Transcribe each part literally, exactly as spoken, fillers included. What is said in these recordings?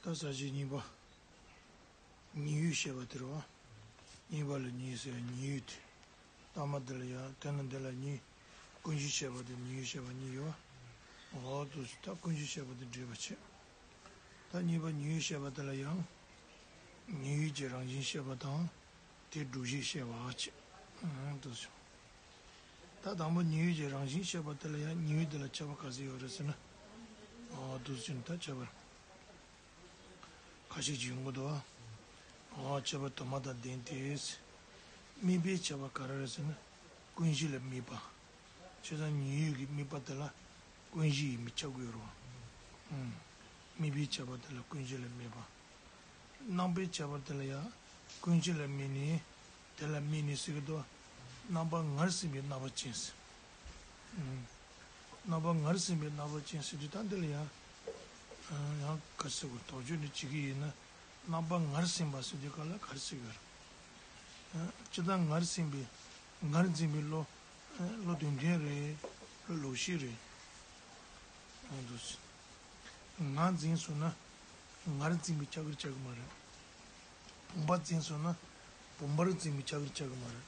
ད་ས་བཅད་གཉིས་པ། ཉེ་བའི་བཤད་པ་དེ་རེད་བ། གཉིས་པ་ལ་ཉེ་ཟེར་ཉེ་བའི་དེ། ལྟག་མ་དེ་ལ་ཡང་དེ་ན་འདི་ལ་ཉེ། ཀུན་གཞི་བཤད་པ་དེ་ཉེ་བའི་བཤད་པ་གཉིས་ཡོད་བ། འོ་དུ་ད་ཀུན་གཞི་བཤད་པ་དེ་འགྲེལ་པ་བྱེད། ད་གཉིས་པ་ཉེ་བའི་བཤད་པ་དེ་ལ་ཡང་། ཉེ་བའི་གི་རང་བཞིན་བཤད་པ་དང་། དེ་སྒྲུབ་བྱེད་བཤད་པ་བྱེད། འོ་དུ་བྱུང་། ད་དང་པོ་ཉེ་བའི་གི་རང་བཞིན་བཤད་པ་དེ་ལ་ཡང་ཉེ་བའི་དེ་ལ་ཁྱད་པར་ག་ཚོད་ཡོད་རེད་ཟེར་ན། འོ་དུ་བྱུང་ད་ཁྱད་པར། ཁ་ཤས་ཀྱིས་ཡོང་གི་འདུག་བ། འོ་ཁྱད་པར་དུ་མ་དང་ལྡན་ཏེ། དམིགས་པའི་ཁྱད་པར་ག་རེ་རེད་ཟེར་ན། ཀུན་གཞི་ལ་དམིགས་པ། བྱས་ཙང་ཉེ་བའི་གི་དམིགས་པ་དེ་ལ་ཀུན་གཞི་ཡིན་པས་ཁྱབ་ཀྱི་ཡོད་རེད་བ། ཨུམ། དམིགས་པའི་ཁྱད་པར་དེ་ལ་ཀུན་གཞི་ལ་དམིགས་པ། རྣམ་པའི་ཁྱད་པར་དེ་ལ་ཡང་ཀུན་གཞི་ལ་དམིགས་ནས། དེ་ལ་དམིགས་ནས་ཟེར་གི་འདུག་རྣམ་པ་ངར་ཟིན་པའི་རྣམ་པ་ཅན་ཟེར། ཨུམ། རྣམ་པ་ངར་ཟིན་པའི་རྣམ་པ་ཅན་ཟེར་དུས་ད་འདི་ལ་ཡང་། ཡང་ག་རེ་ཟེར་དགོས་རེད། དོགས་གཅོད་འདི་བྱེད་ཀྱི་ཡིན་ན། རྣམ་པ་ངར་ཟིན་པ་ཟེར་དུས་ག་ལ་ག་རེ་ཟེར་དགོས་རེད། སྤྱིར་བཏང་ངར་ཟིན་པའི། ངར་འཛིན་པའི་བློ། བློ་དོན་ལྡན་རེད། བློ་ལོག་ཤེས་རེད། འོ་འདུག་ང་འཛིན་སོང་ན། ངར་འཛིན་པའི་ཁྱད་པར་ཆགས་ཀྱི་མ་རེད། བུམ་པ་འཛིན་སོང་ན། བུམ་པར་འཛིན་པའི་ཁྱད་པར་ཆགས་ཀྱི་མ་རེད།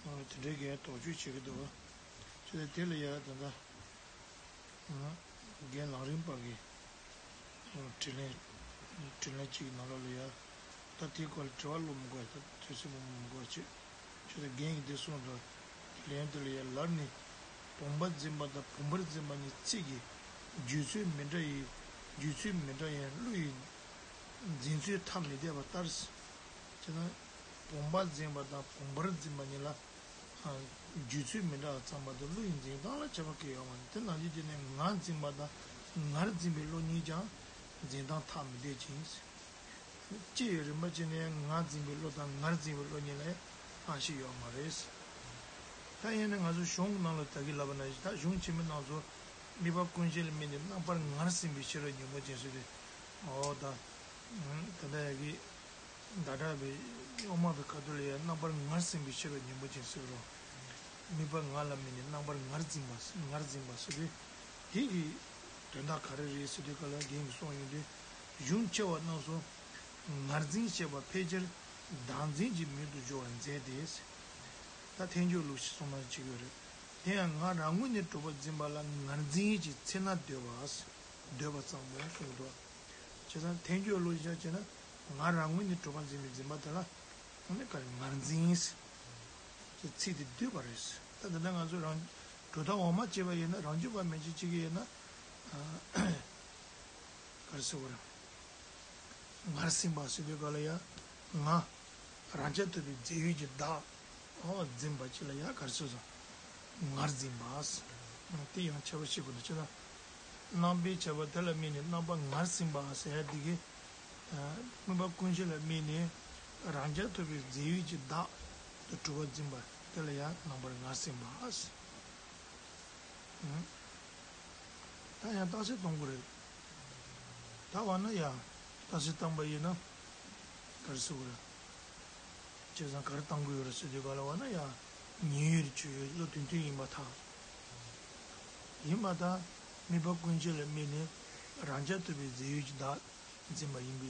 འོ་དེ་འདྲའི་གི་དོགས་གཅོད་བྱེད་ཀྱི་འདུག་ཁྱོད་དེ་ལ་ཡ་ད་ལྟ། རྒན་ལམ་རིམ་པ་གི་དྲིས་ལན། དྲིས་ལན་གཅིག་གི་ནང་ལོགས་ལ་ཡ། ད་དེའི་སྐོར་ལ་དྲི་བ་སློབ་མི་དགོས། ད་དུས་ཚོད་མི་མི་དགོས་བྱེད། ཁྱོད་ད་རྒན་གྱིས་འདི་གསུངས་འདུག་ལན་དེ་ལ་ཡ་ལར་ནི། བུམ་པ་འཛིན་པ་དང་བུམ་པར་འཛིན་པ་གཉིས་ཚིག་གི་བརྗོད་ཚུལ་མི་འདྲ་ཡི། བརྗོད་ཚུལ་མི་འདྲ་ཡང་བློ་ཡི་འཛིན་ཚུལ་ཐ་མི་དད་པ་ལྟར། བྱས་ན། བུམ་པ་འཛིན་པ་དང་བུམ་པར་འཛིན་པ་གཉིས་ལ། བརྗོད་ཚུལ་མི་འདྲ་བ་ཙམ་པ་དེ་བློ་ཡི་འཛིན་སྟངས་ལ་ཁྱད་པར་གང་ཡང་ཡོད་མ་རེད། དེ་ནང་བཞིན་བྱས་ནས་ངར་འཛིན་པ་དང་ངར་འཛིན་པའི་བློ་གཉིས་ཀྱང་འཛིན་སྟངས་ཐ་མི་དད་ཅིང་། སྐྱེ་བའི་རིམ་པ་བྱས་ནས་ངར་འཛིན་པའི་བློ་དང་ངར་འཛིན་པའི་བློ་གཉིས་ལ་ཡང་ཁྱད་པར་ཡོད་མ་རེད། ད་ཡིན་ན་ང་ཚོ་གཞུང་གི་ནང་ལ་ད་གིན་ལབ་པ་ནང་བཞིན་ད་གཞུང་ཆེན་མོའི་ནང་ཚོ་དམིགས་པ་ཀུན་གཞི་ལ་དམིགས་ནས་རྣམ་པར་ངར་ཟིན་པའི་ཕྱིར་རོ་ཉོན་མོངས་ཅན་ཟེར་ཏེ། འོ་ད། ད་ལྟ་ཡ་གི། ཟླ་གྲགས་པའི་དབུ་མ་པའི་ཁ་ཐུག་ལ་ཡང་རྣམ་པར་ངར་ཟིན་པའི་ཕྱིར་རོ་ཉོན་མོངས་ཅན་ཟེར་རོ། དམིགས་པ་ངར་ལ་དམིགས་ནས་རྣམ་པར་ངར་འཛིན་པ་ངར་འཛིན་པ་ཟེར་དུས། དེ་གི་དོན་དག་ག་རེ་རེད་ཟེར་དུས་ག་ལ་རྒན་གྱིས་གསུངས་ཡོང་དུས། གཞུང་ཆེ་བ་རྣམས་སུ། ངར་འཛིན་ཞེས་པ་ཕལ་ཆེར་བདག་འཛིན་གྱི་མིང་དུ་སྦྱོར་བར་མཛད་དེ། ད་ཐལ་འགྱུར་ལུགས་ཤིག་གསུངས་ན་བྱེད་ཀྱི་ཡོད་རེད། དེ་ཡང་ང་རང་ངོས་ནས་གྲུབ་པར་འཛིན་པ་ལ་ངར་འཛིན་གྱི་ཚེ་ན་འདོད་པ། འདོད་པ་ཙམ་མོ་གསུངས་འདུག་བྱས་ཙང་ཐལ་འགྱུར་ལུགས་ཤིག་བྱས་ན། ང་རང་ངོས་ནས་གྲུབ་པར་འཛིན་པའི་འཛིན་པ་དེ་ལ། ཨ་ནི་ག་རེ་ངར་འཛིན། ཀྱི་ཚིག་དེ་བསྡུས་པ་རེད། ད་དེ་འདྲ་ང་ཚོས་རང་། གྲུབ་མཐའ་འོག་མ་བྱས་པ་ཡིན་ན་རང་རྒྱུད་པ་མན་ཆད་ཅིག་ཡིན་ན། ག་རེ་ཟེར་དགོས་རེད། ངར་ཟིན་པ་ཟེར་དུས་ག་ལ་ཡ། ང་། རང་རྐྱ་ཐུབ་པའི་རྫས་ཡོད་ཀྱི་བདག་འོ་འཛིན་པ་ཅིག་ལ་ཡ་ག་རེ་ཟེར་སོང་། ངར་འཛིན་པ། དེ་ཡང་ཁྱད་པར་ཤེས་དགོས་འདུག་ཅེ་ན། རྣམ་པའི་ཁྱད་པར་དེ་ལ་དམིགས་ནས་རྣམ་པ་ངར་ཟིན་པ་ཟེར་ཡ་འདི་གི། དམིགས་པ་ཀུན་གཞི་ལ་དམིགས་ནས། རང་རྐྱ་ཐུབ་པའི་རྫས་ཡོད་ཀྱི་བདག་ཏུ་གྲུབ་པ་འཛིན་པ་དེ་ལ་ཡང་རྣམ་པར་ངར་ཟིན་པ། ད་ཡང་རྟགས་གསལ་གཏོང་དགོས་རེད། ད་བ་ན་ཡང་རྟགས་གསལ་བཏང་པ་ཡིན་ན། ག་རེ་ཟེར་དགོས་རེད། བྱས་ཙང་ག་རེ་བཏང་དགོས་ཡོད་རེད་ཟེར་དུས་ག་ལ་བ་ན་ཡང་ཉེ་བའི་ཆོས་བློ་དོན་མཐུན་ཡིན་པར་ཐལ། ཡིན་པར་ཐལ། དམིགས་པ་ཀུན་གཞི་ལ་དམིགས་ནས་རང་རྐྱ་ཐུབ་པའི་རྫས་ཡོད་ཀྱི་བདག་འཛིན་པ་ཡིན་པའི་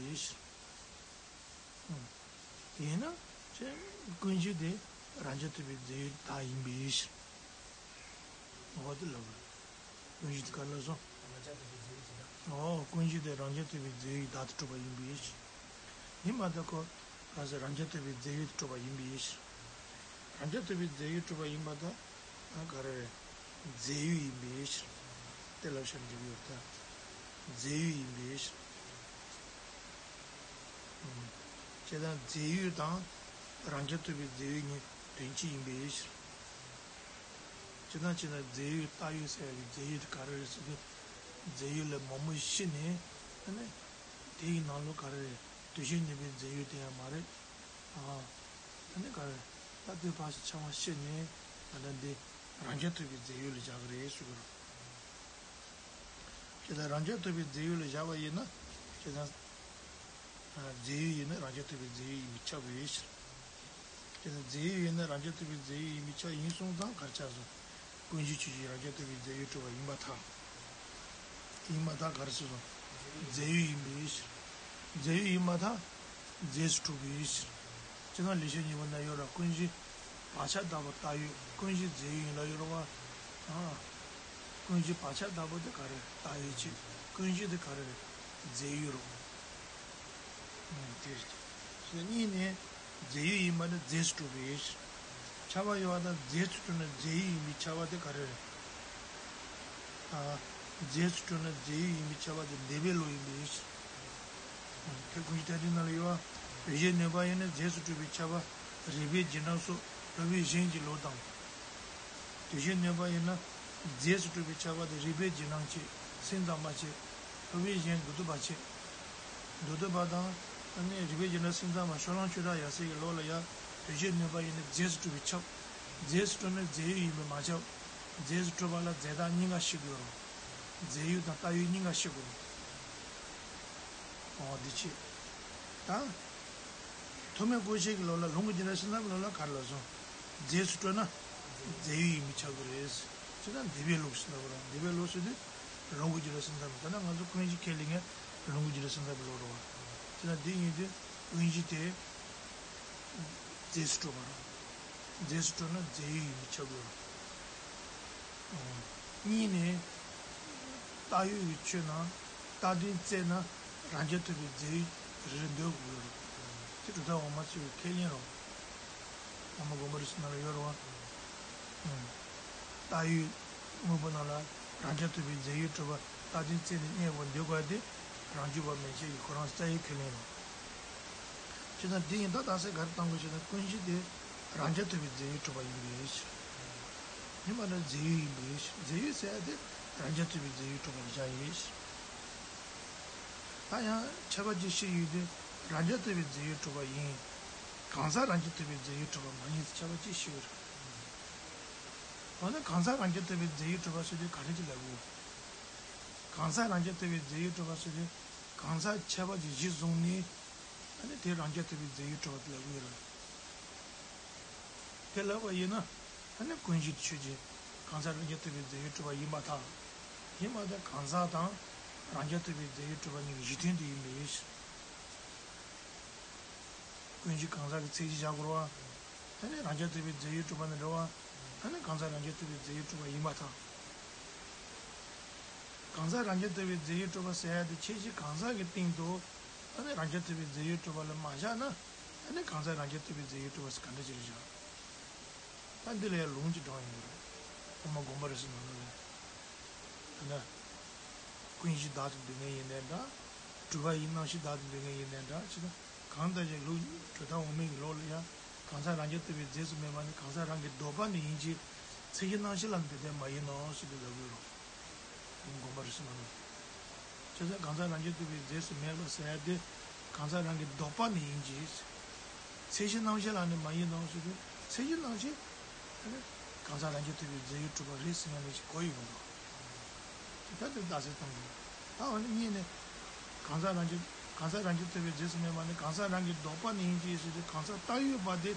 ཕྱིར། དེས་ན་ཅེས་ཀུན་གཞི་དེ་རང་རྐྱ་ཐུབ་པའི་རྫས་ཡོད་བདག་ཡིན་པའི་ཕྱིར། འོ་དེ་ལབ་དགོས། ཀུན་གཞི་དེ་ག་ལ་སོང་། འོ་ཀུན་གཞི་དེ་རང་རྐྱ་ཐུབ་པའི་རྫས་ཡོད་བདག་ཏུ་གྲུབ་པ་ཡིན་པའི་ཕྱིར། ཡིན་པར་ཐལ་ཁོ། ག་ཟེར་རང་རྐྱ་ཐུབ་པའི་རྫས་ཡོད་དུ་གྲུབ་པ་ཡིན་པའི་ཕྱིར། རང་རྐྱ་ཐུབ་པའི་རྫས་ཡོད་གྲུབ་པ་ཡིན་པར་ཐལ། ཨ་ག་རེ་རེད། རྫས་ཡོད་ཡིན་པའི་ཕྱིར། དེ་ལབ་བྱས་འགྲིག་ཡོད་ད། རྫས་ཡོད་ཡིན་པའི་ཕྱིར། ཨུམ། བྱས་ཙང་རྫས་ཡོད་དང་། རང་རྐྱ་ཐུབ་པའི་རྫས་ཡོད་གཉིས་དོན་གཅིག་ཡིན་པའི་ཕྱིར། བྱས་ཙང་བྱས་ཙང་རྫས་ཡོད་བཏགས་ཡོད་ཟེར་ཡག་གི་རྫས་ཡོད་དེ་ག་རེ་རེད་ཟེར་དུས། རྫས་ཡོད་ལས་མང་པོ་ཤི་ནས། ཨ་ནི། དེ་ཡི་ནང་ལོགས་ག་རེ་རེད། དུས་གཞན་གནས་པའི་རྫས་ཡོད་དེ་ཡང་མ་རེད། ཨ། ད་ནི་ག་རེ། ད་དེ་ཕར་ཕྱིན་ཆད་མ་ཤི་ནས་ད་ལྟ་འདི་རང་རྐྱ་ཐུབ་པའི་རྫས་ཡོད་ལ་བཞག་གི་རེད་ཟེར་གི་རེད། བྱས་ཙང་རང་རྐྱ་ཐུབ་པའི་རྫས་ཡོད་ལ་བཞག་པ་ཡིན་ན། བྱས་ཙང་། རྫས་ཡོད་ཡིན་ན་རང་རྐྱ་ཐུབ་པའི་རྫས་ཡོད་ཡིན་པས་ཁྱབ་པའི་ཕྱིར། བྱས་ཙང་རྫས་ཡོད་ཡིན་ན་རང་རྐྱ་ཐུབ་པའི་རྫས་ཡོད་ཡིན་པས་ཁྱབ་ཡིན་སོང་ཙང་ག་རེ་ཆགས་སོང་། ཀུན་གཞི་ཆོས་ཅན་རང་རྐྱ་ཐུབ་པའི་རྫས་ཡོད་གྲུབ་པ་ཡིན་པར་ཐལ། ཡིན་པར་ཐལ་ག་རེ་ཟེར་སོང་། རྫས་ཡོད་ཡིན་པའི་ཕྱིར། རྫས་ཡོད་ཡིན་པར་ཐལ། རྫས་སུ་གྲུབ་པའི་ཕྱིར། སྤྱིར་ན་ལེགས་བཤད་སྙིང་པོ་ན་ཡོད་ར། ཀུན་གཞི་བག་ཆགས་དག་པ་བཏགས་ཡོད། ཀུན་གཞི་རྫས་ཡོད་ཡིན་ལབ་ཡོད་ར་བ། ཨ། ཀུན་གཞི་བག་ཆགས་དག་པ་དེ་ག་རེ་རེད། བཏགས་ཡོད་ཅིག་ཀུན་གཞི་དེ་ག་རེ་རེད། རྫས་ཡོད་རེད། ཨ། དེ་རེད། གཉིས་ནས། རྫས་ཡོད་ཡིན་པ་ནི་རྫས་སུ་གྲུབ་པའི་ཕྱིར། ཁྱབ་པ་ཡོད་པ་དང་རྫས་སུ་གྲུབ་ན་རྫས་ཡོད་ཡིན་པའི་ཁྱབ་པ་དེ་ག་རེ་རེད། ཨ། རྫས་སུ་གྲུབ་ན་རྫས་ཡོད་ཡིན་པའི་ཁྱབ་པ་དེ་འདས་པའི་ལུགས་ཡིན་པའི་ཕྱིར། དེ་ཀུན་གཞི་ཐ་དད་ནང་ལ་ཡོད་པ། དོན་བྱེད་ནོད་པ་ཡིན་ན་རྫས་སུ་གྲུབ་པའི་ཁྱབ་པ་རིགས་པས་རྗེས་འབྲང་སོགས་སློབ་དཔོན་གཞན་གྱི་ལུགས་དང་། དོན་བྱེད་ནོད་པ་ཡིན་ན། རྫས་སུ་གྲུབ་པའི་ཁྱབ་པ་དེ་རིགས་པས་རྗེས་འབྲང་བྱེད། སེམས་ཙམ་པ་བྱེད། སློབ་དཔོན་གཞན་མདོ་སྡུད་པ་བྱེད། མདོ་སྡུད་པ་དང་། ཨ་ནི་རིགས་པས་རྗེས་འབྲང་སེམས་ཙམ་པ་ཕྱོགས་གླང་ཆོས་གྲགས་ཡབ་སྲས་ཀྱི་ལུགས་ལ་ཡང་དོན་བྱེད་ནོད་པ་ཡིན་ན་རྫས་སུ་གྲུབ་པས་ཁྱབ། རྫས་སུ་གྲུབ་ན་རྫས་ཡོད་ཡིན་པས་མ་ཁྱབ། རྫས་སུ་གྲུབ་པ་ལ་རྫས་བཏགས་གཉིས་ཀ་ཤེས་དགོས་རུང་། རྫས་ཡོད་དང་བཏགས་ཡོད་གཉིས་ཀ་ཤེས་དགོས་རུང་། འོ་འདི་བྱེད། ད། ཐོགས་མེད་སྐུ་མཆེད་ཀྱི་ལུགས་ལ། ལུང་གི་རྒྱུད་ལ་སེམས་ཙམ་ལུགས་ལ་ག་རེ་ལབ་སོང་། རྫས་སུ་གྲུབ་ན་རྫས་ཡོད་ཡིན་པས་ཁྱབ་ཀྱི་རེད། ཅེ་ན་འདས་པའི་ལུགས་ཟེར་ན་བ་རང་འདས་པའི་ལུགས་ཟེར་དུས་ལུང་གི་རྒྱུད་ལ་སེམས་ཙམ། ད་ནི་ང་ཚོ་ཀུན་གཞི་ཁས་ལེན་མཁན་ལུང་གི་རྒྱུད་ལ་སེམས་ཙམ་གྱི་ལུགས་རེད་བ། ཅེ་ན་འདི་ཡིན་དུས་ཀུན་གཞི་དེ་རྫས་སུ་གྲུབ་པ་རེད། རྫས་སུ་གྲུབ་ན་རྫས་ཡོད་ཡིན་པས་ཁྱབ་ཀྱི་རེད། གཉིས་ནས། བཏགས་ཡོད་ཀྱི་ཆོས་རྣམས་རྟག་དོན་བཙལ་ན་རང་རྐྱ་ཐུབ་པའི་རྫས་ཡོད་རེ་རེ་འདོད་དགོས་རེད། དེ་གྲུབ་མཐའ་འོག་མ་ཚོའི་ཁས་ལེན་རེད། འོག་མ་དགོངས་པ་རིགས་གསུམ་ནང་ལ་ཡོད་རེད་བ། བཏགས་ཡོད་དངོས་པོ་རྣམས་ལ་རང་རྐྱ་ཐུབ་པའི་རྫས་ཡོད་གྲུབ་པ་རྟག་དོན་བཙལ་ནས་རྙེད་དགོས་འདོད་དགོས་དེ་རང་རྒྱུད་པ་མན་ཆད་ཀྱི་ཁོ་རང་རྩ་བའི་ཁས་ལེན་རེད། ཅེ་ན་འདི་ཡིན་ད་རྟགས་གསལ་ག་རེ་བཏང་དགོས་ཞེ་ན། ཀུན་གཞི་དེ་རང་རྐྱ་ཐུབ་པའི་རྫས་ཡོད་གྲུབ་པ་ཡིན་པའི་ཕྱིར། ཡིན་པ་ན་རྫས་ཡོད་ཡིན་པའི་ཕྱིར། རྫས་ཡོད་ཟེར་ཡ་དེ་རང་རྐྱ་ཐུབ་པའི་རྫས་ཡོད་གྲུབ་པ་ལ་བཞག་ཡིན་ཕྱིར། ད་ཡང་ཁྱད་པར་གྱི་ཕྱིར་ཡོད་དེ་རང་རྐྱ་ཐུབ་པའི་རྫས་ཡོད་གྲུབ་པ་ཡིན། གང་ཟག་རང་རྐྱ་ཐུབ་པའི་རྫས་ཡོད་གྲུབ་པ་མ་ཡིན་ཟེར་ཁྱད་པར་གྱི་ཕྱིར་ཡོད་རེད། འོ་ན་གང་ཟག་རང་རྐྱ་ཐུབ་པའི་རྫས་ཡོད་གྲུབ་པ་ཟེར་དུས་ག་རེ་ཅིག་ལབ་དགོས། གང་ཟག་རང་རྐྱ་ཐུབ་པའི་རྫས་ཡོད་གྲུབ་པ་ཟེར་དུས་གང་ཟག་ཁྱད་པར་གྱི་གཞི་བཟུང་ནས། ཨ་ནི་དེ་རང་རྐྱ་ཐུབ་པའི་རྫས་ཡོད་གྲུབ་པ་དེ་ལབ་དགོས་རེད། དེ་ལབ་པ་ཡིན་ན། ཨ་ནི་ཀུན་གཞི་དེ་ཆོས་ཅན། གང་ཟག་རང་རྐྱ་ཐུབ་པའི་རྫས་ཡོད་གྲུབ་པ་ཡིན་པར་ཐལ། ཡིན་པར་ཐལ། གང་ཟག་དང་རང་རྐྱ་ཐུབ་པའི་རྫས་ཡོད་གྲུབ་པ་གཉིས་ཀྱི་གཞི་མཐུན་དེ་ཡིན་པའི་ཕྱིར། ཀུན་གཞི་གང་ཟག་གི་ཚད་གཞི་བཞག་དགོས་རེད་བ། ཨ་ནི་རང་རྐྱ་ཐུབ་པའི་རྫས་ཡོད་གྲུབ་པ་ནི་རེད་བ། ཨ་ནི་གང་ཟག་རང་རྐྱ་ཐུབ་པའི་རྫས་ཡོད་གྲུབ་པ་ཡིན་པར་ཐལ། གང་ཟག་རང་རྐྱ་ཐུབ་པའི་རྫས་ཡོད་གྲུབ་པ་ཟེར་ཡ་དེ་ཁྱད་གཞི་གང་ཟག་གི་སྟེང་དུ། ཨ་ནི་རང་རྐྱ་ཐུབ་པའི་རྫས་ཡོད་གྲུབ་པ་ལ་མ་བཞག་ན། ཨ་ནི་གང་ཟག་རང་རྐྱ་ཐུབ་པའི་རྫས་ཡོད་གྲུབ་པ་ཟེར་ག་འདྲ་ཅིག་རེད་བཞག་ད་འདི་ལ་ཡང་ལུང་གཅིག་དྲངས་ཡོང་གི་རེད། འོག་མ་དགོངས་པ་རིགས་གསུམ་ནང་ལ། ད་ལྟ། ཀུན་གཞི་བདག་ཏུ་འདོད་མཁན་ཡིན་ནའི་འདྲ། གྲུབ་པ་ཡི་རྣམ་ཤེས་བདག་ཏུ་འདོད་མཁན་ཡིན་ནའི་འདྲ། ཅི་ལྟར་གང་ལྟར་ཀྱང་ལུགས་གྲུབ་མཐའ་འོག་མིན་གྱི་ལུགས་ལ་ཡང་གང་ཟག་རང་རྐྱ་ཐུབ་པའི་རྫས་སུ་མེད་པ་ནི་གང་ཟག་རང་གི་ལྡོག་པ་ནི་ཡིན་གྱི། ཚད་གཞི་རྣམ་ཤེས་ལ་ནི་དེ་ལྟར་མ་ཡིན་ནོ་ཞེས་པའི་ལབ་དགོས་རུང་། དགོངས་པ་རིགས་གསུམ་ནང་ལ། བྱས་ཙང་གང་ཟག་རང་རྐྱ་ཐུབ་པའི་རྫས་སུ་མེད་པ་ཟེར་ཡ་དེ་གང་ཟག་རང་གི་ལྡོག་པ་ནི་ཡིན་གྱི། ཚད་གཞི་རྣམ་ཤེས་ལ་ནི་མ་ཡིན་ནོ་ཞེས་པའི་ཚད་གཞི་རྣམ་ཤེས། ཨ་ནི་གང་ཟག་རང་རྐྱ་ཐུབ་པའི་རྫས་ཡོད་གྲུབ་པ་རེད་ཟེར་ཡ་ནི་ཞིག་གོ་ཡི་མི་འདུག་ད་དེ་རྟགས་གསལ་གཏོང་དགོས། ད་འོ་ན་གཉིས་ནི། གང་ཟག་རང་རྐྱ། གང་ཟག་རང་རྐྱ་ཐུབ་པའི་རྫས་སུ་མེད་པ་ནི་གང་ཟག་རང་གི་ལྡོག་པ་ནི་ཡིན་གྱི་ཟེར་ཏེ་གང་ཟག་བཏགས་ཡོད་པ་དེ།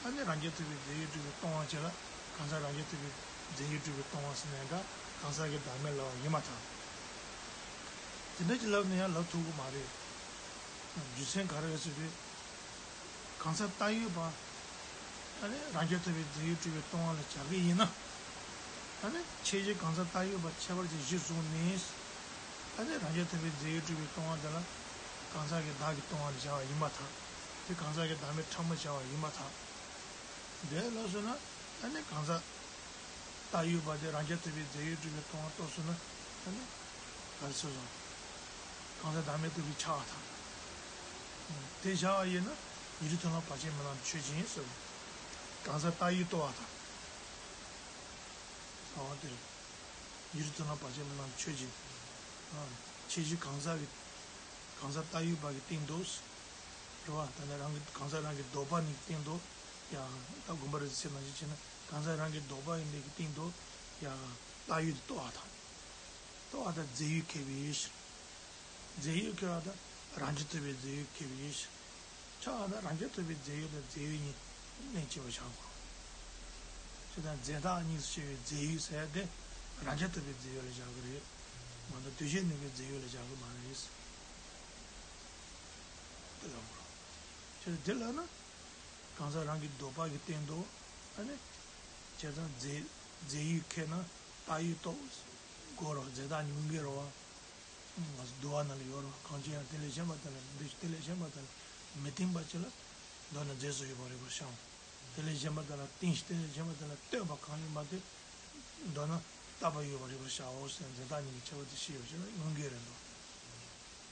ཨ་ནི་རང་རྐྱ་ཐུབ་པའི་རྫས་ཡོད་གྲུབ་པས་སྟོང་བ་བྱས་ལ་གང་ཟག་རང་རྐྱ་ཐུབ་པའི་རྫས་ཡོད་གྲུབ་པས་སྟོང་བ་ཟེར་ནའི་འདྲ་གང་ཟག་གི་བདག་མེད་ལབ་པ་ཡིན་མ་ཐག་དེ་འདྲ་ཅིག་ལབ་ན་ཡང་ལབ་ཐུབ་ཀྱི་མ་རེད། རྒྱུ་མཚན་ག་རེ་རེད་ཟེར་དུས། གང་ཟག་བཏགས་ཡོད་པ། ཨ་ནི་རང་རྐྱ་ཐུབ་པའི་རྫས་ཡོད་གྲུབ་པས་སྟོང་བ་ལ་བྱ་གི་ཡིན་ན། ཨ་ནི་ཁྱད་གཞི་གང་ཟག་བཏགས་ཡོད་པ་ཁྱད་པར་གྱི་གཞི་བཟུང་ནས། ཨ་ནི་རང་རྐྱ་ཐུབ་པའི་རྫས་ཡོད་གྲུབ་པས་སྟོང་བ་དེ་ལ། གང་ཟག་གི་བདག་གིས་སྟོང་བ་ལ་བྱ་བ་ཡིན་མ་ཐག་དེ་གང་ཟག་གི་བདག་མེད་ཕྲ་མོ་བྱ་བ་ཡིན་མ་ཐག་དེ་ལ་སོང་ན་ཨ་ནི་གང་ཟག་བཏགས་ཡོད་པ་དེ་རང་རྐྱ་ཐུབ་པའི་རྫས་ཡོད་གྲུབ་པས་སྟོང་བ་རྟོགས་སོང་ན་ཨ་ནི། ག་རེ་ཟེར་སོང་། གང་ཟག་བདག་མེད་རྟོགས་པའི་ཆགས་པ་དང་། དེ་བཞག་པ་ཡིན་ན་ཡུལ་དུས་མཐུན་ལམ་བར་ཆད་མི་སྣང་ཆོས་ཅན་ཟེར། གང་ཟག་བཏགས་ཡོད་རྟོགས་པ་དང་། ཨ་དེར། ཡུལ་དུས་མཐུན་ལམ་བར་ཆད་མི་སྣང་ཆོས་ཅན། ཨ། ཁྱད་གཞི་གང་ཟག་གི། གང་ཟག་བཏགས་ཡོད་པ་གི་སྟེང་དུ། རེད་བ། ད་ནི་རང་གི་གང་ཟག་རང་གི་ལྡོག་པ་ནི་སྟེང་དུ། ཡང་ད་དགོངས་པ་རིགས་ཚད་ནང་བཞིན་བྱས་ན་གང་ཟག་རང་གི་ལྡོག་པ་ཡིན་པའི་སྟེང་དུ། ཡང་བཏགས་ཡོད་དེ་རྟོགས་པ་དང་། རྟོགས་པ་དང་རྫས་ཡོད་ཁེགས་པའི་ཕྱིར། རྫས་ཡོད་ཁེགས་པ་དང་རང་རྐྱ་ཐུབ་པའི་རྫས་ཡོད་ཁེགས་པའི་ཕྱིར། ཆགས་པ་དང་རང་རྐྱ་ཐུབ་པའི་རྫས་ཡོད་དང་རྫས་ཡོད་གཉིས་གནས་གཅིག་པ་ཆགས་དགོས། ཇི་ལྟར་རྫས་བཏགས་གཉིས་སུ་ཕྱེ་བའི་རྫས་ཡོད་ཟེར་ཏེ་རང་རྐྱ་ཐུབ་པའི་རྫས་ཡོད་ལ་བཞག་གི་རེད། མ་གཏོགས་འདུས་བྱས་གནས་ལུགས་རྫས་ཡོད་ལ་བཞག་གི་མ་རེད། དེ་ལབ་དགོས་རེད། ཁྱེད་དེ་ལབ་ན། གང་ཟག་རང་གི་ལྡོག་པ་གི་སྟེང་དུ། ཨ་ནི། བྱས་ཙང་རྫས་རྫས་ཡོད་ཁེགས་ན་བཏགས་ཡོད་རྟོགས་དགོས་རེད། རྫས་བཏགས་གཉིས་དགོས་རེད་བ། ང་ཚོ་འདུལ་བ་ནང་ལ་ཡོད་རེད། གང་ཅི་ཡང་དེ་ལས་གཞན་པ་དག་ལ་འདུས། དེ་ལས་གཞན་པ་དག་ལ་མི་བརྟེན་པ་ཅིག་ལ་མདོར་ན་རྫས་སུ་ཡོད་པར་རིག་པར་བྱའོ། དེ་ལས་གཞན་པ་དག་ལ་བརྟེན་ཞིང་དེ་ལས་གཞན་པ་དག་ལ་ལྟོས་པ་གང་ཡིན་པ་དེ། མདོར་ན་བཏགས་པ་ཡོད་པར་རིག་པར་བྱའོ་ཟེར་རྫས་བཏགས་གཉིས་ཀྱི་ཁྱད་པར་དེ་ཤེས་ཡོད་ཕྱིར་ན་དངོས་འགལ་རེད་འདུག་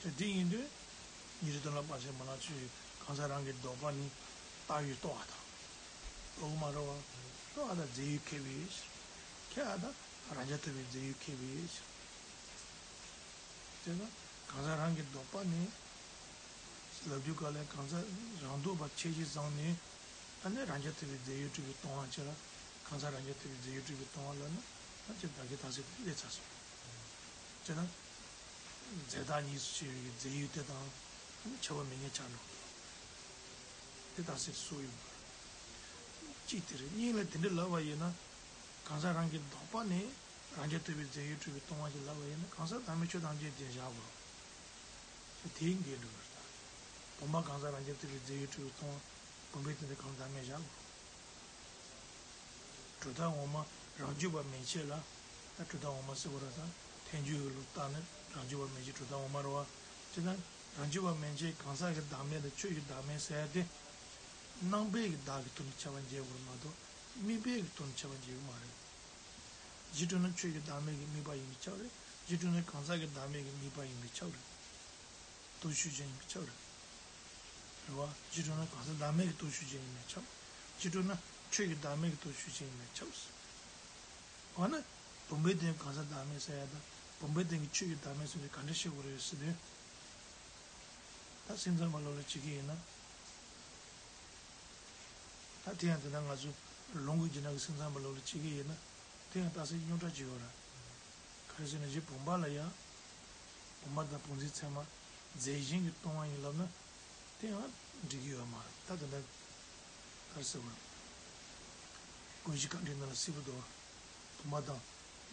དེ་དེ་ཡིན་དུས། ཉི་ཟླ་སྟོན་ལ་དཔག་བྱེད་མ་ལག་ཆོས་ཀྱི་གང་ཟག་རང་གི་ལྡོག་པ་ནི་བཏགས་ཡོད་རྟོགས་པ་དང་། རྟོགས་མ་རེད་བ། རྟོགས་པ་དང་རྫས་ཡོད་ཁེགས་པའི་ཕྱིར། ཁེགས་པ་དང་རང་རྐྱ་ཐུབ་པའི་རྫས་ཡོད་ཁེགས་པའི་ཕྱིར། དེ་ན་གང་ཟག་རང་གི་ལྡོག་པ་ནི། ལབ་དུས་ག་ལ་གང་ཟག་རང་ལྡོག་པ་ཁྱད་གཞི་བཟུང་ནས། ཨ་ནི་རང་རྐྱ་ཐུབ་པའི་རྫས་ཡོད་གྲུབ་པའི་སྟོང་པ་ཅིག་ལ། གང་ཟག་རང་རྐྱ་ཐུབ་པའི་རྫས་ཡོད་གྲུབ་པའི་སྟོང་པ་ལབ་ན། ཨ་ཅེ་བདག་གི་རྟགས་གསལ་དེ་སླེབས་ཚར་སོང་། ཅེ་ན། རྫས་བཏགས་གཉིས་སུ་ཕྱེ་བའི་རྫས་ཡོད་དེ་དང་། ཨ་ནི་ཁྱད་པར་མེད་ངེས་ཆགས་འགྲོ། དེ་རྟགས་གསལ་སོགས་ཡོད་པ། གཅིག་དེ་རེད། གཉིས་ལ་དེ་འདྲ་ལབ་པ་ཡིན་ན། གང་ཟག་རང་གི་ལྡོག་པ་ནི་རང་རྐྱ་ཐུབ་པའི་རྫས་ཡོད་གྲུབ་པའི་སྟོང་པ་ཞིག་ལབ་པ་ཡིན་ན། གང་ཟག་བདག་མེད་ཆོས་ཐམས་ཅད་དེ་བཞག་དགོས་རེད། དེ་འགལ་འགྲོ་གི་རེད་ད། བུམ་པ་གང་ཟག་རང་རྐྱ་ཐུབ་པའི་རྫས་ཡོད་གྲུབ་པའི་སྟོང་པ། བུམ་པའི་སྟེང་དུ་གང་ཟག་མེད་བཞག་དགོས་རེད། གྲུབ་མཐའ་ངོ་མ་རང་རྒྱུད་པ་མན་ཆད་ལ། ད་གྲུབ་མཐའ་ངོ་མ་ཟེར་དགོས་རེད་ད། ཐལ་འགྱུར་གྱི་ལུགས་ལྟར་ན་རང་རྒྱུད་པ་མན་ཆད་གྲུབ་མཐའ་ངོ་མ་རེད་བ། ཅེ་ན། རང་རྒྱུད་པ་མན་ཆད་གང་ཟག་གི་བདག་མེད་དང་ཆོས་ཀྱི་བདག་མེད་ཟེར་ཡ་དེ། སྣང་བའི་གི་བདག་གི་ཐོག་ནས་ཁྱབ་པ་འབྱེད་དགོས་རེད་མ་གཏོགས། དམིགས་པའི་གི་ཐོག་ནས་ཁྱབ་པ་འབྱེད་ཀྱི་མ་རེད། གཞི་གྲུབ་ན་ཆོས་ཀྱི་བདག་མེད་ཀྱི་དམིགས་པ་ཡིན་པས་ཁྱབ་རེད། གཞི་གྲུབ་ན་གང་ཟག་གི་བདག་མེད་ཀྱི་དམིགས་པ་ཡིན་པས་ཁྱབ་རེད། སྟོབས་ཤུགས་ཅན་ཡིན་པས་ཁྱབ་རེད། རེད་བ། གཞི་གྲུབ་ན་གང་ཟག་བདག་མེད་ཀྱི་སྟོབས་ཤུགས་ཅན་ཡིན་པས་ཁྱབ། གཞི་གྲུབ་ན་ཆོས་ཀྱི་བདག་མེད་ཀྱི་སྟོབས་ཤུགས་ཅན་ཡིན་པས་ཁྱབ། འོ་ན། བུམ་པའི་སྟེང་གང་ཟག་བདག་མེད་ཟེར་ཡ་དང་། བུམ་པའི་སྟེང་གི་ཆོས་ཀྱི་བདག་མེད་ཟེར་དེ་ག་འདྲ་ཤེས་དགོས་རེད་ཟེར་དུས། ད་སེམས་ཙམ་པ་ལོག་ལ་བྱེད་ཀྱི་ཡིན་ན། ད་དེ་ཡང་དེ་ན་ང་ཚོ་ལོངས་སྐུ་འཇིག་རྟེན་གྱི་སེམས་ཙམ་པ་ལོག་ལ་བྱེད་ཀྱི་ཡིན་ན། དེ་ཡང་རྟགས་གསལ་རྙོག་དྲ་ཅིག་ཡོད་རེད། ག་རེ་ཟེར་ན་གཞི་བུམ་པ་ལ་ཡང་། བུམ་པ་དང་བུམ་འཛིན་ཚད་མ་རྫས་གཞན་གྱིས་སྟོང་པ་ཡིན་ལབ་ན། དེ་ཡང་འགྲིག་གི་ཡོད་མ་རེད། ད་དེ་འདྲ་ག་རེ་ཟེར་བ། ཀུན་གཞི་དཀའ་འགྲེལ་ནང་ལ་གསལ་པོ་འདུག་བུམ་པ་དང་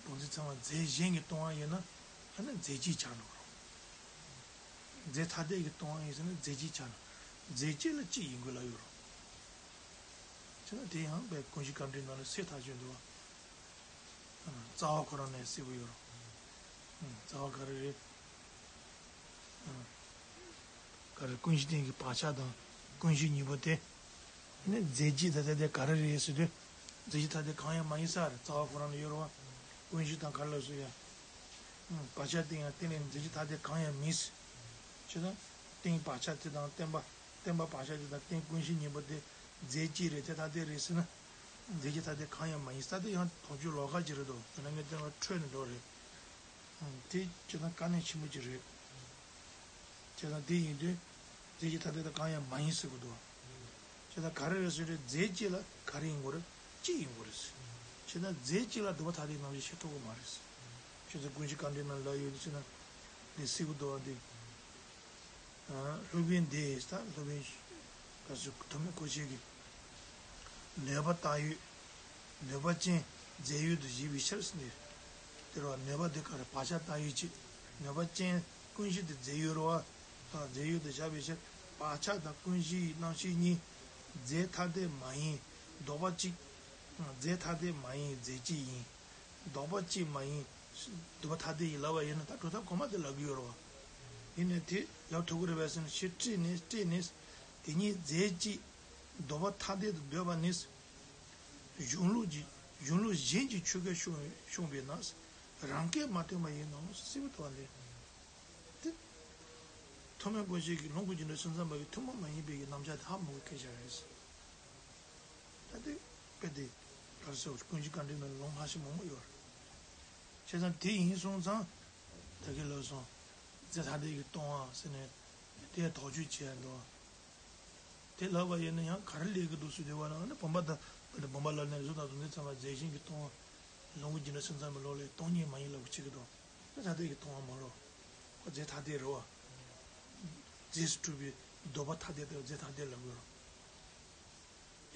བུམ་འཛིན་ཚད་མ་རྫས་གཞན་གྱིས་སྟོང་པ་ཡིན་ན། ཨ་ནི་རྫས་གཅིག་ཆགས་འགྲོ་གི་རེད། རྫས་ཐ་དད་ཀྱིས་སྟོང་པ་ཡིན་ཟེར་ན་རྫས་གཅིག་ཆགས་ན། རྫས་གཅིག་ལ་གཅིག་ཡིན་དགོས་ལབ་ཡོད་རེད། བྱས་ན་དེ་ཡང་དཔེ་ཀུན་གཞི་དཀའ་འགྲེལ་ནང་ལ་གསལ་ཐག་ཆོད་འདུག་བ། རྩ་བ་ཁོ་རང་ནས་གསལ་པོ་ཡོད་རེད། རྩ་བ་ག་རེ་རེད། ག་རེ། ཀུན་གཞི་སྟེང་གི་བག་ཆགས་དང་ཀུན་གཞི་གཉིས་པོ་དེ། ནི་རྫས་གཅིག་ད་ལྟ་དེ་ག་རེ་རེད་ཟེར་དུས། རྫས་གཅིག་ད་ལྟ་གང་ཡང་མ་ཡིན་ས་རེད། རྩ་བ་ཁོ་རང་ལ་ཡོད་རེད་བ། ཀུན་གཞི་དང་ག་རེ་ལབ་སོང་ཡ། བག་ཆགས་སྟེང་ཡང་སྟེང་ལས་རྫས་གཅིག་ད་ལྟ་གང་ཡང་མིན་ཟེར། བྱས་ཙང་། སྟེང་བག་ཆགས་དེ་དང་བརྟེན་པ། བརྟེན་པ་བག་ཆགས་དེ་དང་སྟེང་ཀུན་གཞི་གཉིས་པོ་དེ། རྫས་གཅིག་རེད་དེ་ཐ་དད་རེད་ཟེར་ན། རྫས་གཅིག་ཐ་དད་གང་ཡང་མ་ཡིན་ས་དེ་ཡང་དོགས་གཅོད་ལོགས་ཀ་ཅིག་རེད་དོ། དེ་ན་ངས་བསྟན་པ་འཕྲོས་ནས་འགྲོ་རེད། དེ་བྱས་ན་དཀའ་གནད་ཆེན་པོ་ཅིག་རེད། བྱས་ཙང་དེ་ཡིན་དུས། རྫས་གཅིག་ཐ་དད་དང་གང་ཡང་མ་ཡིན་ཟེར་དགོས་འདུག་བྱས་ཙང་ག་རེ་རེད་ཟེར་དུས་རྫས་གཅིག་ལ་ག་རེ་ཡིན་དགོས་རེད། གཅིག་ཡིན་དགོས་རེད། བྱས་ཙང་རྫས་གཅིག་ལ་སྒྲུབ་པ་ཐ་དད་རྣམ་གཞག་བྱེད་ཐུབ་ཀྱི་མ་རེད། བྱས་ཙང་ཀུན་གཞི་དཀའ་འགྲེལ་ནང་ལ་ཡོད་དུས་ཟེར་ན། འདི་གསལ་པོ་འདུག་བ་འདི། སློབ་དཔོན་འདིས་ད་སློབ་དཔོན། ག་ཚོད་ཐོགས་མེད་སྐུ་མཆེད་ཀྱིས། ནོད་པ་བཏགས་ཡོད། ནོད་པ་ཅན་རྫས་ཡོད་དུ་བཞག་པའི་ཕྱིར་ཟེར་ནས། དེ་རུ་ནོད་པ་འདི་ག་རེ་བག་ཆགས་བཏགས་ཡོད་ཅིག་ནོད་པ་ཅན་ཀུན་གཞི་དེ་རྫས་ཡོད་རེད་བ། རྫས་ཡོད་དུ་བཞག་པའི་ཕྱིར་བག་ཆགས་དང་ཀུན་གཞི་ཡི་རྣམ་ཤེས་གཉིས། རྫས་ཐ་དད་མ་ཡིན་ལྡོག་པ་གཅིག་རྫས་ཐ་དད་མ་ཡིན་རྫས་གཅིག་ཡིན། ལྡོག་པ་གཅིག་མ་ཡིན། སྒྲུབ་པ་ཐ་དད་ཡིན་ལབ་པ་ཡིན་ན་ད་གྲུབ་མཐའ་གོང་མ་དེ་ལབ་ཀྱི་ཡོད་རེད་བ། ཡིན་ནའི་དེ་ལབ་ཐུབ་ཀྱི་རེད་པས་ཟེར་ན་ཕྱིར་དྲིས་ནས་དྲིས་ནས། དེ་གཉིས་རྫས་གཅིག་ལྡོག་པ་ཐ་དད་དུ་འདོད་པ་ནི། གཞུང་ལུགས་ཀྱི་གཞུང་ལུགས་གཞན་གྱི་ཆོས་སྐད་ཤོང་ཤོང་བས་ན། རང་སྐད་མ་བཏོན་པ་ཡིན་ནོ་ཟེར་བ་དེ། དེ། ཐོགས་མེད་སྐུ་མཆེད་ཀྱིས་ལོངས་སྐུ་འཇིག་རྟེན་སེམས་ཙམ་པ་གི་ཐུན་མོང་མ་ཡིན་པའི་གི་རྣམ་གཞག་དེ་ཧ་མ་གོ་སྐད་ཆ་རེད། ད་དེ་དཔེ་དེ་ག་རེ་ཟེར་ཀུན་གཞི་དཀའ་འགྲེལ་ནང་ལོང་ཧ་ཤི་མང་པོ་ཡོད་རེད། བྱས་ཙང་དེ་ཡིན་སོང་ཙང་ད་གིན་ལབ་སོང་། རྫས་ཐ་དད་ཀྱིས་སྟོང་པ་ཟེར་ནས་དེ་དོགས་གཅོད་བྱས་འདུག་དེ་ལབ་པ་ཡིན་ན་ཡང་ག་རེ་ལས་ཀྱི་འདུག་ཟེར་དུས་བ་ལ་ནི་བུམ་པ་དང་བུམ་པ་ལ་ནི་གཟུགས་དང་གཟུགས་འཛིན་ཚད་མ་རྫས་གཞན་གྱིས་སྟོང་པ། ལོངས་སྐུ་འཇིག་རྟེན་སེམས་ཙམ་པའི་ལུགས་ལས་སྟོང་ཉིད་མ་ཡིན་ལབ་བྱེད་ཀྱི་འདུག་རྫས་ཐ་དད་ཀྱིས་སྟོང་པ་མ་རེད། ཁོ་རྫས་ཐ་དད་རེད་བ། རྫས་སུ་གྲུབ་པའི་ལྡོག་པ་ཐ་དད་དེ་རྫས་ཐ་དད་ལབ་དགོས་རེད།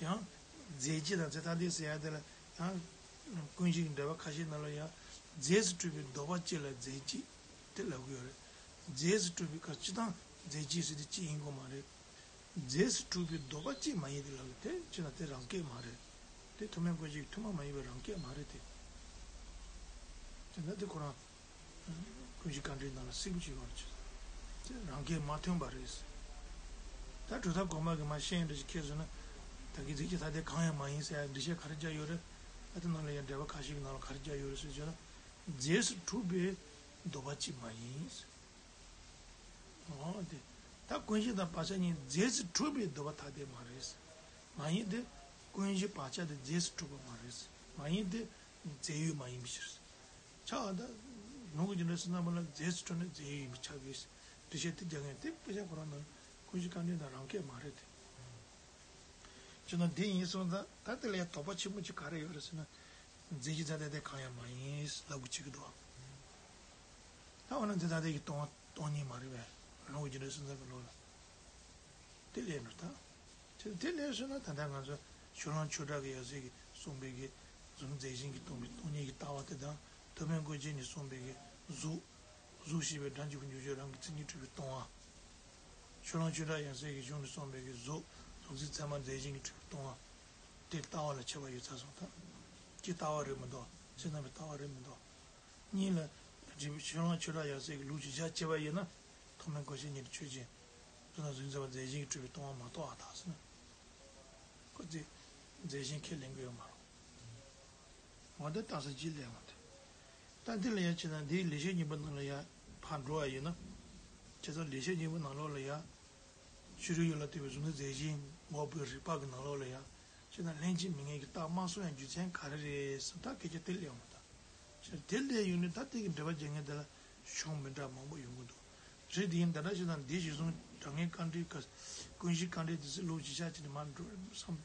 ཡང་། རྫས་གཅིག་དང་རྫས་ཐ་དད་ཟེར་ཡ་དེ་ལ་ཡང་། ཀུན་གཞི་གི་འགྲེལ་པ་ཁ་ཤས་ནང་ལ་ཡང་། རྫས་སུ་གྲུབ་པའི་ལྡོག་པ་གཅིག་ལ་རྫས་གཅིག་དེ་ལབ་གི་ཡོད་རེད། རྫས་སུ་གྲུབ་པའི་སྐབས་སྤྱིར་བཏང་རྫས་གཅིག་ཟེར་དེ་གཅིག་ཡིན་དགོས་མ་རེད། རྫས་སུ་གྲུབ་པའི་ལྡོག་པ་གཅིག་མ་ཡིན་ཏེ་ལབ་ཀྱི་དེ་ཕྱིར་ན་དེ་རང་སྐད་མ་རེད། དེ་ཐུགས་སྨོན་སྐུ་མཁྱེན་ཐུན་མོང་མ་ཡིན་པའི་རང་སྐད་མ་རེད་དེ། དེ་འདྲ་དེ་ཁོ་རང་ཀུན་གཞི་བཀའ་འགྲེལ་ནང་ལ་གསལ་པོ་ཅིག་ཡོད་རེད། དེ་རང་སྐད་མ་ཐོན་པ་རེད། ད་གྲུབ་མཐའ་གོང་མ་གི་མ་ཤེས་ཡོན་འདྲ་ཞིག་ཁྱེད་ཚོ་ན་ད་གི་རྫས་ཀྱི་ཐ་དད་གང་ཡང་མ་ཡིན་ཟེར་ཡ་འགྲེལ་བཤད་ག་རེ་བརྒྱབ་ཡོད་རེད། ཨ་དེ་ནང་ལ་ཡང་འགྲེལ་པ་ཁ་ཤས་ཀྱི་ནང་ལ་ག་རེ་བརྒྱབ་ཡོད་རེད་ཟེར་བྱས་ན། རྫས་སུ་གྲུབ་པའི་ལྡོག་པ་གཅིག་མ་ཡིན། འོ་དེ། ད་ཀུན་གཞི་དང་བག་ཆགས་གཉིས་རྫས་སུ་གྲུབ་པའི་ལྡོག་པ་ཐ་དད་མ་རེད། མ་ཡིན་ཏེ། ཀུན་གཞི་བག་ཆགས་དེ་རྫས་སུ་གྲུབ་པ་མ་རེད། མ་ཡིན་ཏེ། རྫས་ཡོད་མ་ཡིན་པའི་ཕྱིར། ཆགས་པ་ད། ལུང་གི་རྒྱུ་འབྲས་སུ་རྣམ་པ་ལ་རྫས་སུ་གྲུབ་ནས་རྫས་ཡོད་ཡིན་པའི་ཆགས་ཀྱི། འགྲེལ་བཤད་དེ་རྒྱག་མཁན་དེ་དཔེ་ཆ་ཁོ་རང་ནང་ཀུན་གཞི་བཀའ་འགྲེལ་དང་རང་སྐད་མ་རེད་དེ། ཅི་ན་འདི་ཡིན་སོང་ཙང་ད་དེ་ལ་ཡང་དོགས་པ་ཆེན་པོ་ཅིག་ག་རེ་ཡོད་རེད་ཟེར་ན། རྫས་ཀྱི་ཐ་དད་དེ་གང་ཡང་མ་ཡིན་ལབ་དགོས་ཀྱི་འདུག་ད་འོ་ན་རྫས་ཐ་དད་ཀྱིས་སྟོང་བ་སྟོང་ཉིད་མ་རེད་པས། ལུང་གི་རྒྱུ་འབྲས་སུམ་ཚན་གྱི་ལུགས་ལ། དེ་ལས་ནོ་ད། དེ་དེ་ལས་སོང་ན་ད་ལྟ་ང་ཚོ་ཕྱོགས་གླང་ཆོས་གྲགས་ཀྱི་ཡབ་སྲས་ཀྱིས་གསུངས་པའི་གི་གཟུགས་རྫས་གཞན་གྱིས་སྟོང་པའི་སྟོང་ཉིད་ཀྱི་ལྟ་བ་དེ་དང་ཐུབ་པའི་སྒོ་ཅན་ནས་གསུངས་པའི་གི་གཟུགས། གཟུགས་ཞེས་པའི་སྒྲ་འཇུག་པའི་འཇུག་ཆོས་རང་གི་མཚན་ཉིད་གྲུབ་པའི་སྟོང་བ། ཕྱོགས་གླང་ཆོས་གྲགས་ཡབ་སྲས་ཀྱི་གཞུང་ནས་གསུངས་པའི་གི་གཟུགས་གཟུགས་འཛིན་ཚད་མ་རྫས་གཞན་གྱིས་གྲུབ་པའི་སྟོང་བ། དེ་ལྟ་བ་ལ་ཁྱད་པར་ཡོད་ཚར་སོང་ད། སྤྱིའི་ལྟ་བ་རེད་མི་འདུག་ཕྱི་ནང་གི་ལྟ་བ་རེད་མི་འདུག་གཉིས་ལ། ཕྱོགས་གླང་ཆོས་གྲགས་ཡབ་སྲས་ཀྱི་ལུགས་ཀྱི་བཞག་བྱས་པ་ཡིན་ན། ཐོགས་མེད་སྐུ་མཁྱེན་ཉིད་ཀྱི་ཆོས་ཅན། ཕྱི་ནང་གཟུགས་འཛིན་ཚད་མ་རྫས་གཞན་གྱིས་གྲུབ་པའི་སྟོང་བ་མ་གཏོགས་ཨ་ཐག་ཟེར་ན། ཁོ་ཚོས་རྫས་གཞན་ཁས་ལེན་གྱི་ཡོད་མ་རེད། འོ་དེ་རྟགས་གསལ་གྱིས་ལས་འོང་དེ། ད་འདི་ལ་ཡང་བྱས་ན་འདིའི་ལེགས་བཤད་སྙིང་པོ་ནང་ལ་ཡང་ཕར་འགྲོ་བ་ཡིན་ན། བྱས་ཙང་ལེགས་བཤད་སྙིང་པོ་ནང་ལོགས་ལ་ཡང་། ཕྱི་རོལ་ཡུལ་ལ་ལྟོས་པའི་གཟུགས་འཛིན་རྫས་གཞན་འགོག་པའི་རིགས་པ་གི་ནང་ལོགས་ལ་ཡང་། བྱས་ན་ལྷན་ཅིག་དམིགས་ངེས་ཀྱི་རྟགས་མ་གསུངས་ཡང་རྒྱུ་མཚན་ག་རེ་རེད་ཟེར་ད་སྐད་ཆ་དེ་སླེབས་འོང་ད། བྱས་དེ་སླེབས་ཡོང་ནས་ད་དེ་གི་འགྲེལ་པ་རྒྱག་མཁན་དེ་ལ་གཞུང་མི་འདྲ་མང་པོ་ཡོང་གི་འདུག་རེད་དེ་ཡིན་ད་ལྟ་བྱས་ན་འདི་གཞི་བཟུང་དྲང་ངེས་བཀའ་འདྲི་ཀ་ཀུན་གཞི་བཀའ་འདྲི་དེ་ཚོ་ལུགས་ཀྱི་ཆ་ཅིག་ནས་མར་འགྲོ་བསམ།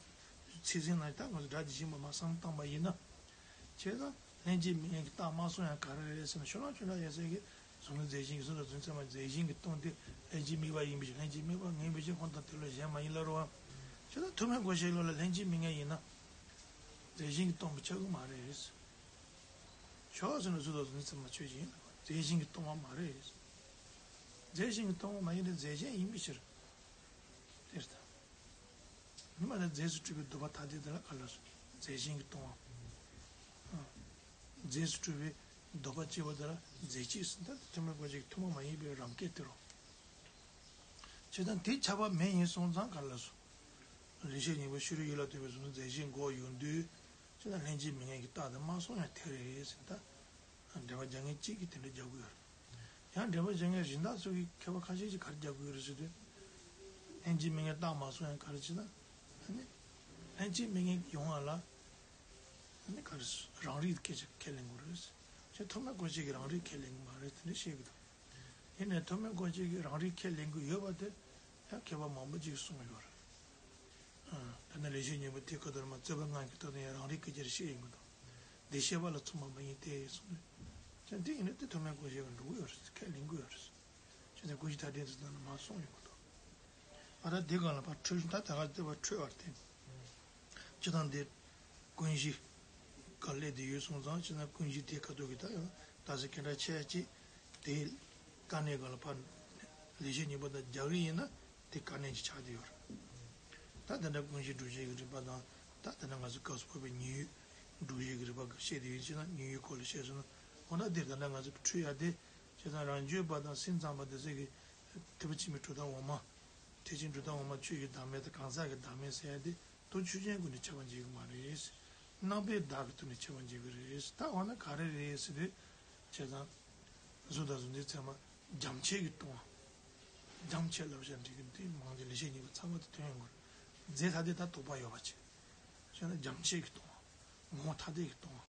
ཚིག་ཟིན་ན་ད་ང་ཚོ་སྒྲ་ཇི་བཞིན་པ་མར་བསམ་བཏང་པ་ཡིན་ན། བྱས་ཙང་ལྷན་ཅིག་དམིགས་ངེས་ཀྱི་རྟགས་མ་གསུངས་ཡང་ག་རེ་རེད་ཟེར་ན་ཕྱོགས་གླང་ཆོས་གྲགས་ཡབ་སྲས་ཀྱིས་གཟུགས་འཛིན་རྫས་གཞན་གྱི་གཟུགས་དང་གཟུགས་འཛིན་ཚད་མ་རྫས་གཞན་གྱིས་སྟོང་སྟེ་ལྷན་ཅིག་དམིགས་པ་ཡིན་པའི་ཕྱིར་ལྷན་ཅིག་དམིགས་པ་ངེས་པའི་ཕྱིར་སྔོ་དང་དེ་ལས་གཞན་མ་ཡིན་ལབ་རེད་བ། བྱས་ཙང་ཐུབ་པའི་སྒོ་ཞེས་ལོ་ལ་ལྷན་ཅིག་དམིགས་ངེས་ཡིན་ན། རྫས་གཞན་གྱིས་སྟོང་པ་ཆགས་ཀྱི་མ་རེད། ཕྱོགས་ཟེར་ན་གཟུགས་དང་གཟུགས་འཛིན་ཚད་མ་ཆོས་ཅན་ཡིན་ལ། རྫས་གཞན་གྱིས་སྟོང་བ་མ་རེད། རྫས་གཞན་གྱིས་སྟོང་བ་མ་ཡིན་ཏེ་རྫས་གཞན་ཡིན་པའི་ཕྱིར། དེ་ལྟར། ཉི་མ་ལ་རྫས་སུ་གྲུབ་པའི་ལྡོག་པ་ཐ་དད་དེ་ལ་ག་ལ་སོགས་རྫས་གཞན་གྱིས་སྟོང་བ། རྫས་སུ་གྲུབ་པའི་ལྡོག་པ་སྐྱེ་བ་དེ་ལ་རྫས་གཅིག་ཟེར་ད་ཐུན་མོང་སྒོ་ཅན་གྱི་ཐུན་མོང་མ་ཡིན་པའི་རང་སྐད་དེ་རོ། བྱས་ཙང་དེ་ཁྱབ་པ་མེད་ཡིན་སོང་ཙང་ག་ལ་སོགས། ལེགས་བཤད་སྙིང་པོ་ཕྱི་རོལ་ཡུལ་ལ་ལྟོས་པའི་གཟུགས་འཛིན་རྫས་གཞན་འགོག་ཡོང་དུས། ཅི་ལ་ལྷན་ཅིག་དམིགས་ངེས་ཀྱི་རྟགས་དེ་མ་གསུངས་ཡང་ཐལ་རེད་ཟེར་ད། འགྲེལ་པ་རྒྱག་མཁན་གཅིག་གིས་དེ་འདྲ་རྒྱག་གི་ཡོད་རེད། ཡང་འགྲེལ་པ་རྒྱག་མཁན་གཞན་དག་ཚོ་གིས་མཁས་པ་ཁ་ཤས་ཀྱིས་ག་རེ་རྒྱག་གི་ཡོད་རེད་ཟེར་དུས། ལྷན་ཅིག་དམིགས་ངེས་རྟགས་མ་གསུངས་ཡང་ག་རེ་བྱེད་ན། ཨ་ནི། ལྷན་ཅིག་དམིགས་ངེས་ཡོང་བ་ལ། ཨ་ནི་ག་རེ་རང་རིག་སྐད་ཆ་ཁས་ལེན་དགོས་རེད། ཅེས་ཐོག་མའི་སྒོ་ཅན་གྱི་རང་རིག་ཁས་ལེན་གྱི་མ་རེད་དེ་འདྲ་བཤད་ཀྱི་འདུག་ཡིན་ནའི་ཐོག་མའི་སྒོ་ཅན་གྱི་རང་རིག་ཁས་ལེན་གྱི་ཡོད་པ་དེ་ཡང་མཁས་པ་མང་པོ་ཅིག་གསུངས་ཡོད་རེད། ཨ། ད་ནི་ལེགས་བཤད་སྙིང་པོ་དེ་ཁ་ཐོར་མ་རྩོད་པ་ལྔ་གི་ཐོག་ནས་ཡང་རང་རིག་གི་རྒྱུར་བཤད་ཡོང་གི་འདུག་འདི་བཤད་པ་ལ་ཚུགས་པ་མ་ཡིན་ཏེ་གསུངས་ནས། ཀྱང་དེ་ཡིན་ན་དེ་ཐོག་མའི་སྒོ་ཅན་གྱི་འགྲོ་གི་ཡོད་རེད་ཁས་ལེན་གྱི་ཡོད་རེད། ཅེས་ནས་ཀུན་གཞི་ཐ་དད་དུ་བཏང་ནས་མ་གསུངས་ཡོང་གི་འདུག་ཨ་ད་དེ་གང་ལ་ཕར་འཕྲོས་ད་ད་ག་དེ་བར་འཕྲོས་པར་བརྟེན། སྤྱིར་བཏང་འདིར་ཀུན་གཞི་ག་སླེབས་བསྡད་ཡོད་སོང་ཙང་སྤྱིར་བཏང་ཀུན་གཞི་དེ་ཁ་ཐུག་གི་ད་ཡང་ད་ཟེར་ཁྱེད་འདྲ་ཆེ་ཅིག་དེའི་དཀའ་གནད་གང་ལ་ཕར་ལེགས་བཤད་སྙིང་པོ་དང་རྒྱག་གི་ཡིན་ན་དེ་དཀའ་གནད་ཅིག་ཆགས་བསྡད་ཡོད་རེད། ད་དེ་འདྲ་ཀུན་གཞི་སྒྲུབ་བྱེད་ཀྱི་རིགས་པ་དང་ད་དེ་འདྲ་ང་ཚོ་སྐབས་སུ་བབས་པའི་ཉེ་ཡོད་སྒྲུབ་བྱེད་ཀྱི་རིགས་པ་ག་བཤད་བསྡད་ཡོད་ཅེ་ན་ཉེ་ཡོད་སྐོར་ལ་བཤད་སོང་ན་འོ་ན་དེ་ད་ལྟ་ང་ཚོ་འཕྲོས་ཡ་དེ་བྱས་ཙང་རང་རྒྱུད་པ་དང་སེམས་ཙམ་པ་དེ་ཚོ་གི་ཐེག་པ་ཆེན་པོའི་གྲུབ་མཐའ་འོག་མ། ཐེག་ཆེན་གྲུབ་མཐའ་འོག་མ་ཆོས་ཀྱི་བདག་མེད་དང་གང་ཟག་གི་བདག་མེད་ཟེར་ཡ་དེ་མདོ་ཆོས་ཅན་ཀུན་ནས་ཁྱབ་པ་འབྱེད་ཀྱི་མ་རེད། རྣམ་པའི་བདག་གི་ཐོག་ནས་ཁྱབ་པ་འབྱེད་ཀྱི་རེད། ད་འོ་ན་ག་རེ་རེད་ཟེར་དུས། བྱས་ཙང་། གཟུགས་དང་གཟུགས་འཛིན་ཚད་མ་རྒྱ་ཆེ་གི་སྟོང་བ། རྒྱ་ཆེ་ལབ་བྱ་འགྲིག་གི་འདི་མང་ཆེ་ལེགས་བཤད་སྙིང་པོ་ཚང་མ་དེ་ཐོན་ཡོང་གི་རེད། རྫས་ཐ་དད་ད་དོགས་པ་ཡོད་པ་བྱས། བྱས་ན་རྒྱ་ཆེ་གི་སྟོང་བ། ངོ་བོ་ཐ་དད་ཀྱི་སྟོང་བ།